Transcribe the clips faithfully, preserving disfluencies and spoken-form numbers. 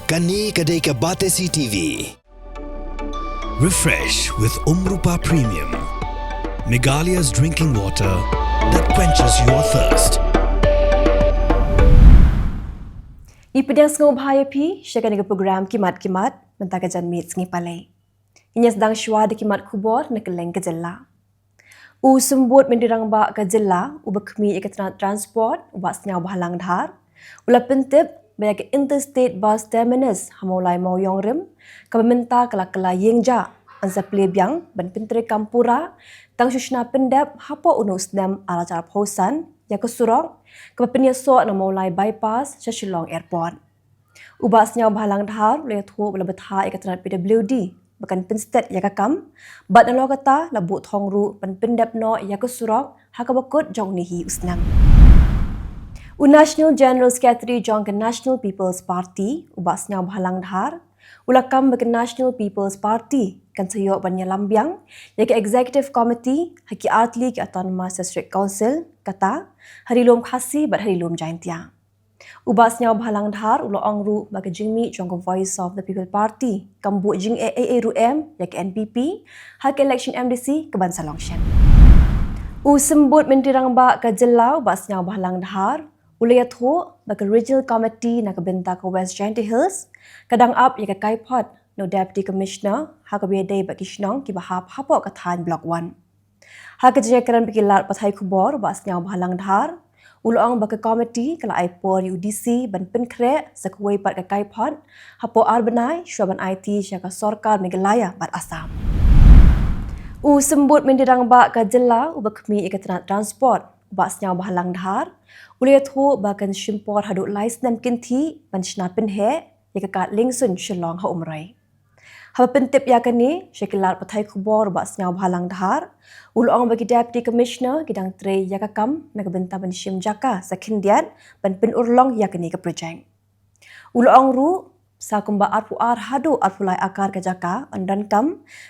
Kane ka dei ka Batesi T V. Refresh with Umrupa Premium, Meghalaya's drinking water that quenches your thirst. Ngi pdiang sngewbha ïa phi sha kane ka program Ki Mat Ki Mat mynta ka janmiet sngi Palei. Ngin ïa sdang shuwa da ki mat khubor na kylleng ka jylla. U Symbud Myntri Rangbah ka jylla, uba khmih ïa ka tnat transport, u Bah Sniawbhalang Dhar, u la pyntip ba ïa ka Interstate Bus Terminus ha Mawlai Mawiong Rim, kaba mynta ka la kylla ïing jah, yn sa plie biang ban pyntreikam pura tang shu shna pyndep hapoh une u snem ar hajar arphew san ïa ka surok kaba pynïasoh na Mawlai Bypass sha Shillong Airport. U Bah Sniawbhalang Dhar u la ïathuh ba la bthah ïa ka tnat P W D ba kan pynsted ïa ka kam, bad nalor kata la buh thong ruh ban pyndep noh ïa ka surok ha kaba kut jong une hi u snem. U National General Secretary jong ka National People's Party, u Bah Sniawbhalang Dhar, u la kam ba ka National People's Party kan sa ïoh ban ïalam biang ïa ka Executive Committee ha ki artylli ki Autonomous District Council, kata ha Ri Lum Khasi bad ha Ri Lum Jaintia. U Bah Sniawbhalang Dhar u la ong ruh ba ka jingmih jong ka Voice of the People Party kam buh jingeh ei ei ruh em ïa ka N P P ha ka election M D C kaban sa long shen. U Symbud Myntri Rangbah ka jylla, u Bah Sniawbhalang Dhar, u la ïathuh ba ka Regional Committee na ka bynta ka West Jaintia Hills ka dang ap ïa ka kaiphod na u Deputy Commissioner ha kaba ïadei bad ki shnong kiba hap hapoh ka thaiñ Block One. Ha ka jingïakren bad ki lad pathai khubor, u Bah Sniawbhalang Dhar u la ong ba ka komiti ka la ai por ïa u D C ban pynkhreh sa kawei pat ka kaiphod hapoh ar bnai shuwa ban aiti sha ka sorkar Meghalaya bad Assam. U Symbud Myntri Rangbah ka jylla, uba khmih ïa ka tnat transport, u Bah Sniawbhalang Dhar, u la ïathuh ba kan shim por haduh lai snem kynthih ban shna pynheh ïa ka kad liengsuiñ Shillong ha Umroi. Haba pyntip ïa kane sha ki lad pathai khubor, u Bah Sniawbhalang Dhar u la ong ba ki Deputy Commissioner ki dang trei ïa ka kam na ka bynta ban shim jaka sa khyndiat ban pynurlong ïa kane ka projek. U la ong ruh, sa kumba arphew ar haduh arphew lai akar ka jaka yn donkam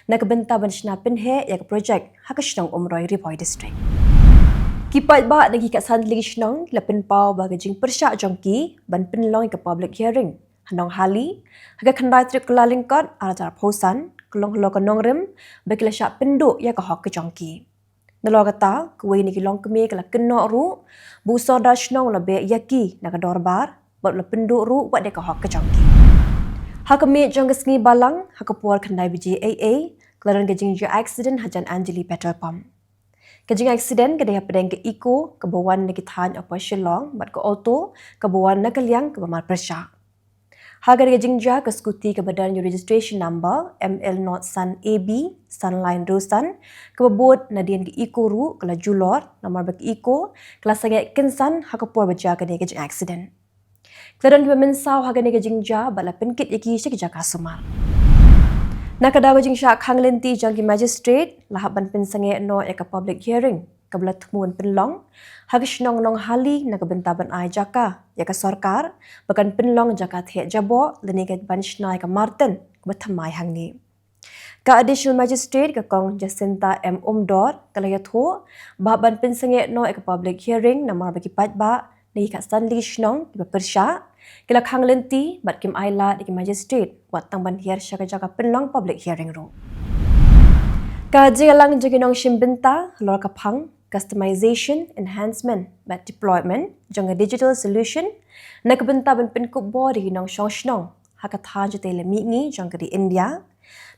na ka bynta ban shna pynheh ïa ka projek ha ka shnong Umroi, Ri Bhoi District. Ki paidbah na ki khatsan tylli ki shnong ki la pynpaw ba ka jingpyrshah jong ki ban pynlong ïa ka public hearing ha Nonghali ha ka khyndai tarik Kyllalyngkot ar hajar arphew san ka long halor ka nongrim ba ki la shah pynduh ïa ka hok ka jong ki. Nalor kata, kawei na ki longkmie ka la kynnoh ruh ba u sordar shnong u la beh ïa ki na ka dorbar bad u la pynduh ruh wat ïa ka hok ka jong ki. Ha ka miet jong ka sngi Balang, ha ka por khyndai baje eiei, ka la don ka jingjia accident hajan Anjali Petrol Pump. Ka jingaksiden ka dei hapdeng ka Eeco kaba wan na ki thaiñ Upper Shillong bad ka Alto kaba wan na ka liang kaba marpyrshah. Ha kane ka jingjia, ka scooty kaba don ïa u registration number M L nought san A B san lai hynriew san, kaba bud nadien ka Eeco ruh ka la julor, namar ba ka Eeco ka la sangeh kynsan ha ka por ba jia kane ka jingaksiden. Ka la don kiba mynsaw ha kane ka jingjia bad la pynkit ïa ki sha ki jaka sumar. Na ka daw ka jingshah khang lynti jong ki magistrate, la hap ban pynsangeh noh ïa ka public hearing kaba la thmu ban pynlong ha ka shnong Nonghali na ka bynta ban ai jaka ïa ka sorkar ba kan pynlong jaka theh jaboh lane ka ban shna ïa ka marten kaba thymmai hangne. Ka Additional Magistrate, ka Kong Jacinta M Umdor, ka la ïathuh ba hap ban pynsangeh noh ïa ka public hearing namar ba ki paidbah na ki khatsan tylli ki shnong kiba pyrshah ki la khang lynti bad kim ailad ïa ki magistrate wat tang ban hiar sha ka jaka pynlong public hearing ruh. Ka jingïalang jong ki nongshim bynta halor ka phang customization, enhancement bad deployment jong ka digital solution na ka bynta ban pynkup bor ïa ki nongshong shnong ha ka thaiñ shatei lam mihngi jong ka ri India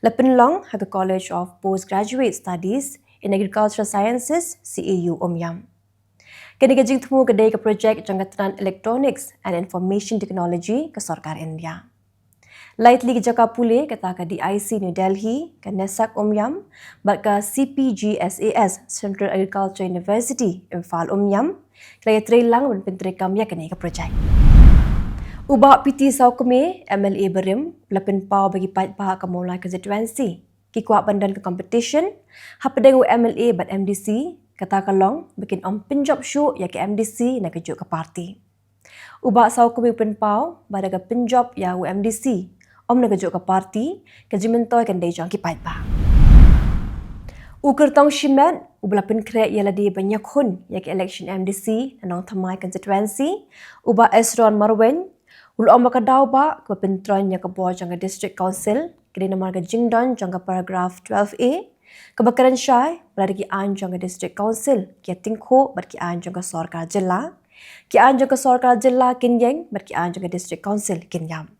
la pynlong ha ka College of Postgraduate Studies in Agricultural Sciences, C A U, Umiam. Kane ka jingthmu ka dei ka projek jong ka tnat Electronics and Information Technology ka sorkar India. Lai tylli ki jaka pule, kata ka D I C New Delhi, ka NESAC Umiam bad ka C P G S A S, Central Agriculture University, Imphal Umiam, ki la ïatreilang ban pyntreikam ïa kane ka projek. U Bah P T Sawkmie, M L A barim, u la pynpaw ba ki paidbah ka Mawlai constituency ki kwah ban don ka competition hapdeng u M L A bad M D C, kata ka long ba kin ym pynjop shuh ïa ka M D C na kajuh ka party. U Bah Sawkmie u pynpaw ba da ka pynjop ïa u M D C, ym na kajuh ka party, ka jingmyntoi kan dei jong ki paidbah. U kyrtong shimet uba la pynkhreh ïa lade ban ïakhun ïa ka election M D C na Nongthymmai constituency, u Bah Esron Marwein, U la ong ba ka daw ba kaba pyntrein ïa ka bor jong ka District Council ka dei namar ka jingdon jong ka paragraph twelve A kaba kren shai ba lada ki aiñ jong ka District Council ki ïatyngkhuh bad ki aiñ jong ka sorkar jylla, ki aiñ jong ka sorkar jylla kin ïeng bad ki aiñ jong ka District Council kin ïap.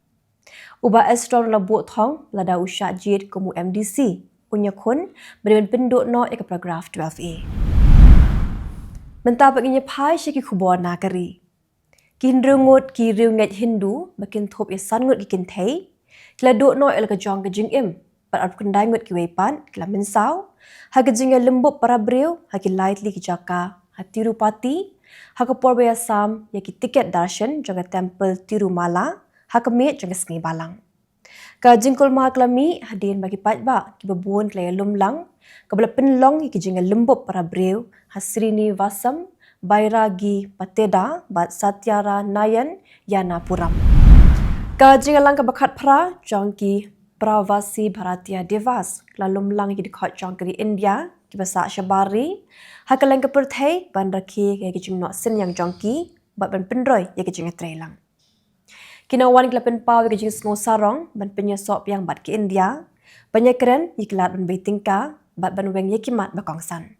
U Bah Eston u la buh thong lada u shah jied kum u M D C un ïakhun ba dei ban pynduh noh ïa ka paragraph twelve A. Mynta pat ngin ïa phai sha ki khubor na ka ri. Ki hynriew ngut ki riewngeit Hindu ba kin thup ïa san ngut ki kynthei ki la duh noh ïa la ka jong ka jingim bad arphew khyndai ngut kiwei pat ki la mynsaw ha ka jingïalymbup para briew ha ki lai tylli ki jaka ha Tirupati ha ka por ba ïasam ïa ki tiket darshan jong ka temple Tirumala ha ka miet jong ka sngi Balang. Ka jingkulmar ka la mih hadien ba ki paidbah kiba bun ki la ïalum lang kaba la pynlong ïa ki jingïalymbup para briew ha Srinivasam, Bairagi Pateda bad Satyanarayan Yanapuram. Ka jingïalang kaba khatphra jong ki Pravasi Bharatiya Divas ka la lum lang ïa ki dkhot jong ka ri India kiba sah shabar ri ha kylleng ka pyrthei ban rakhe ïa ki jingnoh synñiang jong ki bad ban pynroi ïa ki jingïatreilang. Ki nongwan ki la pynpaw ïa ka jingsngew sarong ban pynïasoh biang bad ka India ban ïakren ïa ki lad ban bei tyngka bad ban weng ïa ki mat ba kongsan.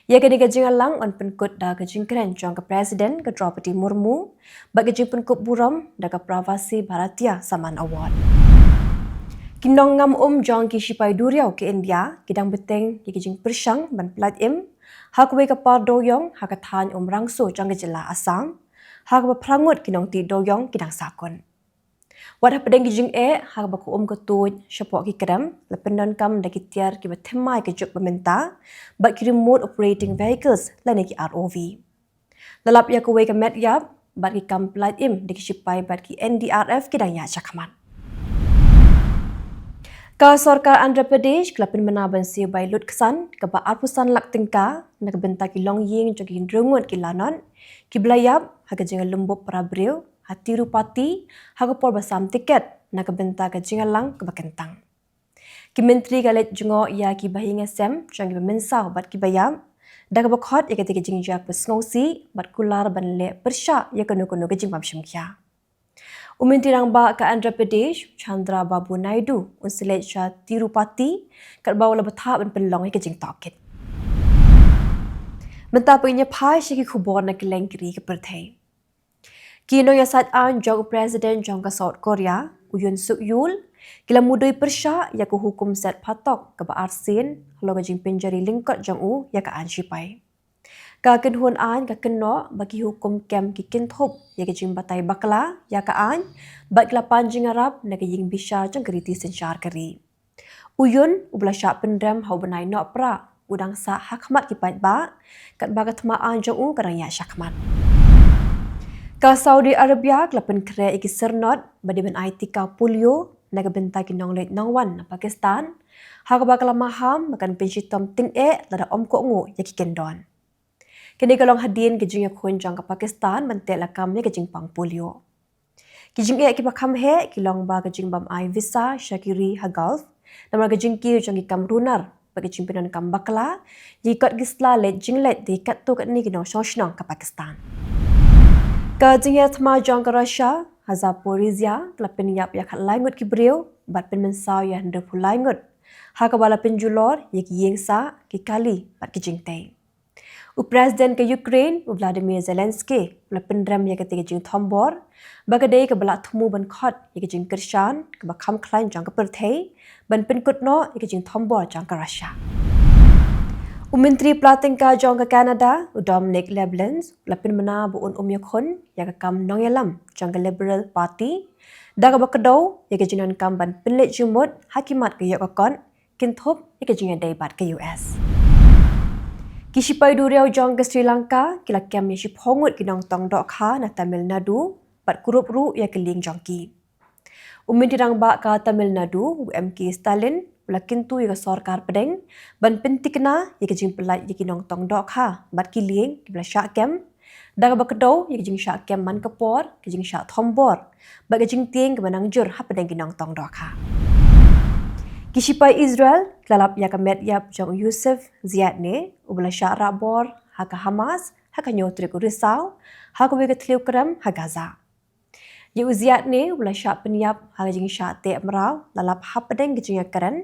Ïa kane ka jingïalang yn pynkut da ka jingkren jong ka President ka Droupadi Murmu bad ka jingpynkup burom da ka Pravasi Bharatiya Samman Award. Ki nongngam um jong ki shipai duriaw ka India ki dang bteng ïa ki jingpyrshang ban pyllait im ha kawei ka par dewïong ha ka thaiñ Umrangso jong ka jylla Assam ha kaba phra ngut ki nongtih dewïong ki dang sahkut. Wat hapdeng ki jingeh ha kaba ka um ka tuid shapoh ki krem la pyndonkam da ki tiar kiba thymmai ka juk ba mynta bad ki remote operating vehicles lane ki R O V. La lap ïa kawei ka met ïap bad ki kam pyllait im da ki shipai bad ki N D R F ki dang ïaid shakhmat. Ka sorkar Andhra Pradesh ka la pynbna ban siew bai lutksan kaba arphew san lak tyngka na ka bynta ki longïing jong ki hynriew ngut ki lanot kiba la ïap ha ka jingïalymbup para briew ha Tirupati ha ka por ba sam tiket na ka bynta ka jingïalang kaba kyntang. Ki myntri ka leit jngoh ïa ki bahaïing hasem jong kiba mynsaw bad kiba ïap da kaba khot ïa katei ka jingjia kaba sngewsih bad kular ban leh pyrshah ïa kano kano ka jingbym shimkhia. U Myntri Rangbah ka Andhra Pradesh, Chandrababu Naidu, un sa leit sha Tirupati katba u la bthah ban pynlong ïa ka jingtohkit. Mynta pat ngin ïa phai sha ki khubor na kylleng ki ri ka pyrthei. Ki nongïasaid aiñ jong u President jong ka South Korea, u Yoon Suk Yeol, ki la mudui pyrshah ïa ka hukum set phatok kaba arsien halor ka jingpynjari lyngkot jong u ïa ka aiñ shipai. Ka kynhun aiñ ka kynnoh ba ki hukum kem ki kynthup ïa ka jingbatai bakla ïa ka aiñ bad ki la pan jingïarap na ka ïingbishar jong ka riti synshar ka ri. U Yoon uba la shah pynrem ha u bnai Nohprah u dang sah ha khmat ki paidbah katba ka thma aiñ jong u ka dang ïaid shakhmat. Ka Saudi Arabia ka la pynkhreh ïa ki syrnot ba dei ban ai tika polio na ka bynta ki nongleit nongwan na Pakistan ha kaba ka la maham ba kan pynshitom tyngeh lada ym kohnguh ïa ki kyndon. Kane ka long hadien ka jingïakhun jong ka Pakistan ban teh lakam ïa ka jingpang polio. Ki jingeh kiba kham heh ki long ba ka jingbym ai visa sha ki ri ha Gulf namar ka jingkiew jong ki kam runar bad ka jingpyndonkam bakla ïa ki kot ki sla leit jingleit da ki katto katne ki nongshong shnong ka Pakistan. Ka jingïathma jong ka Russia ha Zaporizhia ka la pynïap ïa khatlai ngut ki briew bad pynmynsaw ïa hynriewphew lai ngut ha kaba la pynjulor ïa ki ïing sah, ki kali bad ki jingtei. U President ka Ukraine, u Vladimir Zelensky, u la pynrem ïa katei ka jingthombor ba ka dei kaba la thmu ban khot ïa ka jingkyrshan kaba kham khlaiñ jong ka pyrthei ban pynkut noh ïa ka jingthombor jong ka Russia. U Myntri Pla Tyngka jong ka Canada, u Dominic Leblanc, u la pynbna ba un ym ïakhun ïa ka kam nongïalam jong ka Liberal Party da kaba kdew ïa ka jingdonkam ban pynleit jingmut ha ki mat ka ïoh ka kot kynthup ïa ka jingïadei bad ka U S. Ki shipai duriaw jong ka Sri Lanka ki la kem ïa shiphew ngut ki nongtong dohkha na Tamil Nadu bad kurup ruh ïa ka lieng jong ki. U Myntri Rangbah ka Tamil Nadu, u M K Stalin, u la kyntu ïa ka sorkar pdeng ban pynthikna ïa ka jingpyllait ïa ki nongtong dohkha bad ki lieng kiba la shah kem da kaba kdew ïa ka jingshah kem man ka por, ka jingshah thombor bad ka jingtieng kaba nang jur hapdeng ki nongtong dohkha. Ki shipai Israel ki la lap ïa ka met ïap jong u Youssef Zayadneh uba la shah rah bor ha ka Hamas ha ka hynñiew tarik u Risaw ha kawei ka thliew krem ha Gaza. Ïa u Ziad ne u la shah pynïap ha ka jingshah teh mraw la lap hapdeng ka jingïakren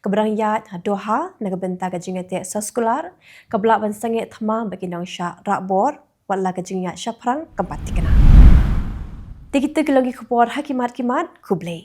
kaba dang ïaid ha Doha na ka bynta ka jingïateh soskular kaba lah ban sangeh thma bad ki nongshah rahbor, wat la ka jingïaid shaphrang kam pat thikna. Te kita ki long ki khubor ha ki mat ki mat, khublei.